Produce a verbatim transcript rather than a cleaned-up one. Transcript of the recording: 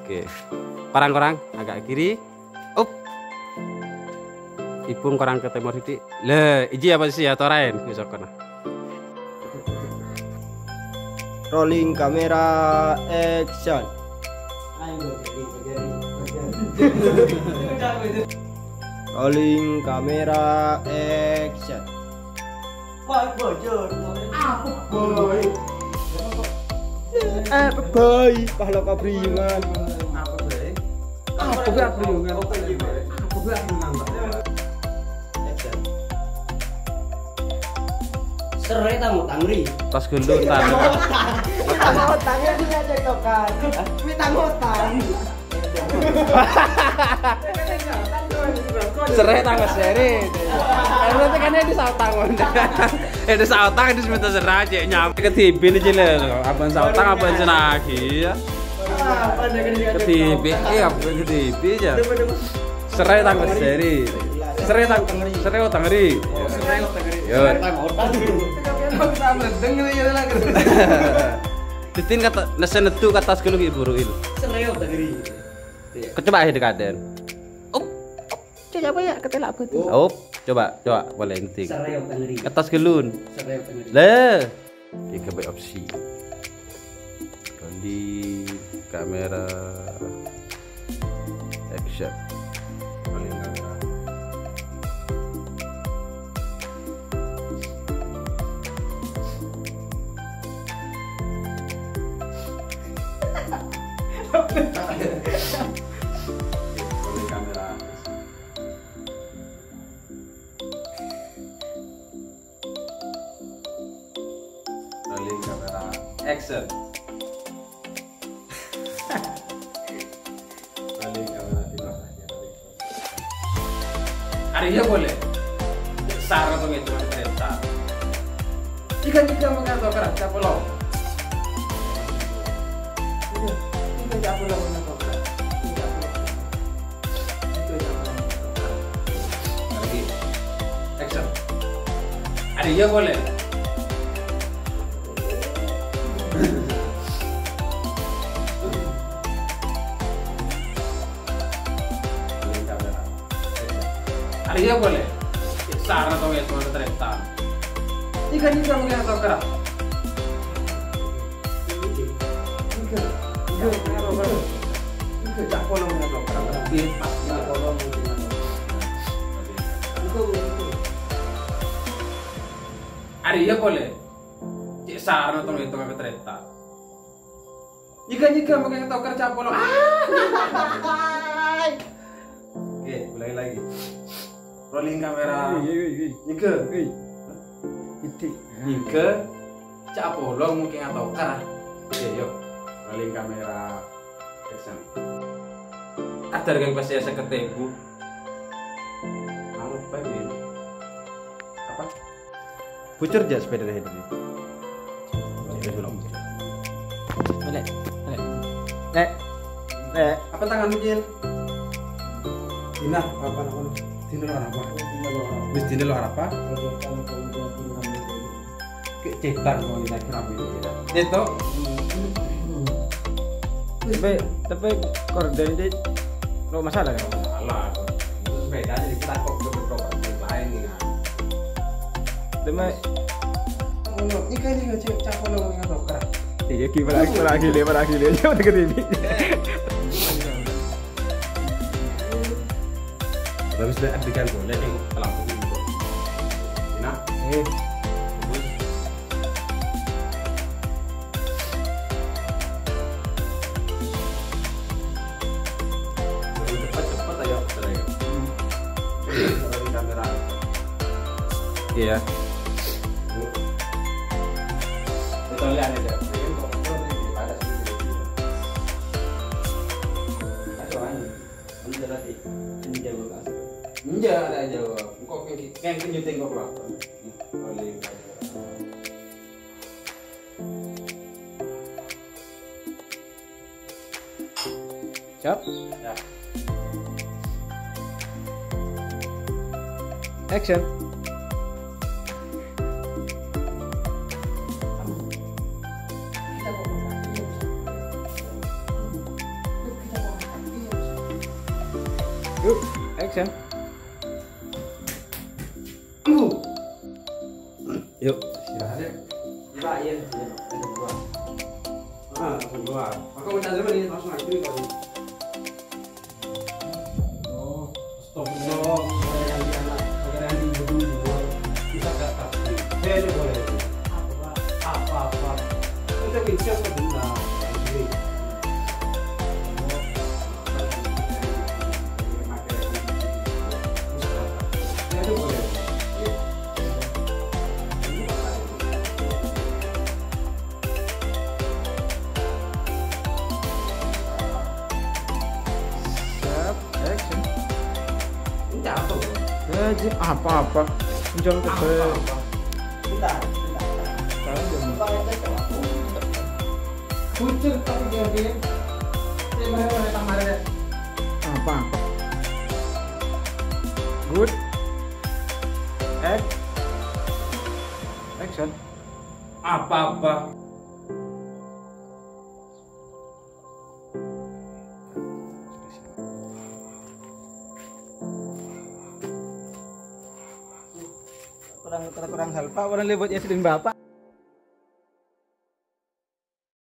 Oke. Parang-korang, agak kiri. Up. Ipung korang ke timur sithik. Le, iji apa sih ya, torain, ku sokona. Rolling kamera, action. Rolling kamera, action. Pak Bojor, apa, Boy? Apa, Boy? Pahla kabriungan. Apa, Boy? Apa, Boy, kabriungan? Apa, Boy, kabriungan, Pak? Sere tang otang, ri. Tas gendut, tas. Tang otang, ya, dia cekcokan. Wi tang otang. Sere tang sere. Berarti kan ini sautang, mon. Ini sautang, ini seminta sere aja, nyampe ke T V ini, Cil. Abang sautang, abang senagi, ya. Ke T V, iya, abang ke T V, ya. Sere tang sere. Sere tang, sere otang, ri. Yo. Titin kata, nesen itu kata sekali lagi, buru, Il. Sere otang, ri. Iya. Coba aja dekaden. Up, up, coba ya, ketela apa itu? Up, coba, coba, boleh inti. Sere otang, ri. Kertas gelun. Sere otang, ri. Le. Tiga baik opsi. Rolling kamera, action. Rolling kamera. Rolling kamera. Rolling kamera, action. Rolling kamera, di mana ya? Arèya polè. Sara to ngètong kereta. Tiga-tiga mengantar kereta pulau. Tiga-tiga pulau mengantar kereta. Tiga pulau. Lagi. Action. Arèya polè. Arèya polè. Sara to ngètong kereta. Tiga-tiga mengantar kereta. Arèya polè. Cè' sarana tong-ètong ka tarètan. Nyèga-nyèga mangkèn tokar cap polong. Oke, ulangi lagi. Rolling kamera. Wih, wih, wih. Nyèga. Wih. Nyèga. Cap polong mangkèn tokar. Oke, yuk. Rolling kamera. Action. Adâr kan pas ya seket ribu. Anu, apa ini? Apa? Bocor jâ sepeda tadi. Balik, balik. Lek, lek. Apa tanganmu, Cil? Dina, apa namanya? Dina lo apa? Wis dina lo apa? Ke-, cetak kok ini lagi rame ini, ya. Itu. Tapi, tapi korden di lo masalah kan? Masalah. Itu sepeda aja kita kok ke beberapa tempat lain nih, kan. Demi. Oh, ini kan ini cek cakep lo yang tokar. Iya, gimana lagi, lagi, lagi, lagi. Jangan ke T V. Terus lihat adegan boleh nih, kalau aku gitu. Nah, eh, terus. Cepet-cepet aja, cepet aja. Kalau di kamera. Iya. Betul ya, ada. Ada soalnya. Enjâ' tadi. Enjâ' jawab. Enjâ' ta' jawab. Engko' kèng, kèng lanjutin kok, Bro. Boleh. Siap? Ya. Action. Action. Yuk. Istirahat ya. Iya, iya, iya. Ada dua. Ah, ada dua. Aku minta dulu nih, langsung aja nih, Pak. Oh, astagfirullah. Saya yang di anak, saya yang di ibu dulu. Bisa gak tak? Saya aja boleh. Apa, Pak? Apa, apa? Udah, Pak, siap, Pak. Nah, ini. Siap, action. Ini apa, Bro? Ya, Ji, apa-apa. Enjoy the best. Apa-apa. Bentar, bentar, bentar. Tahu belum? Bentar, bentar, bentar. Bujur, tapi dia, dia. Dia mana, mana, mana, mana? Apa-apa. Good. Act-, action. Apa-apa. Kurang, kurang, kurang hal, Pak. Orang lewat ya, sedang Bapak.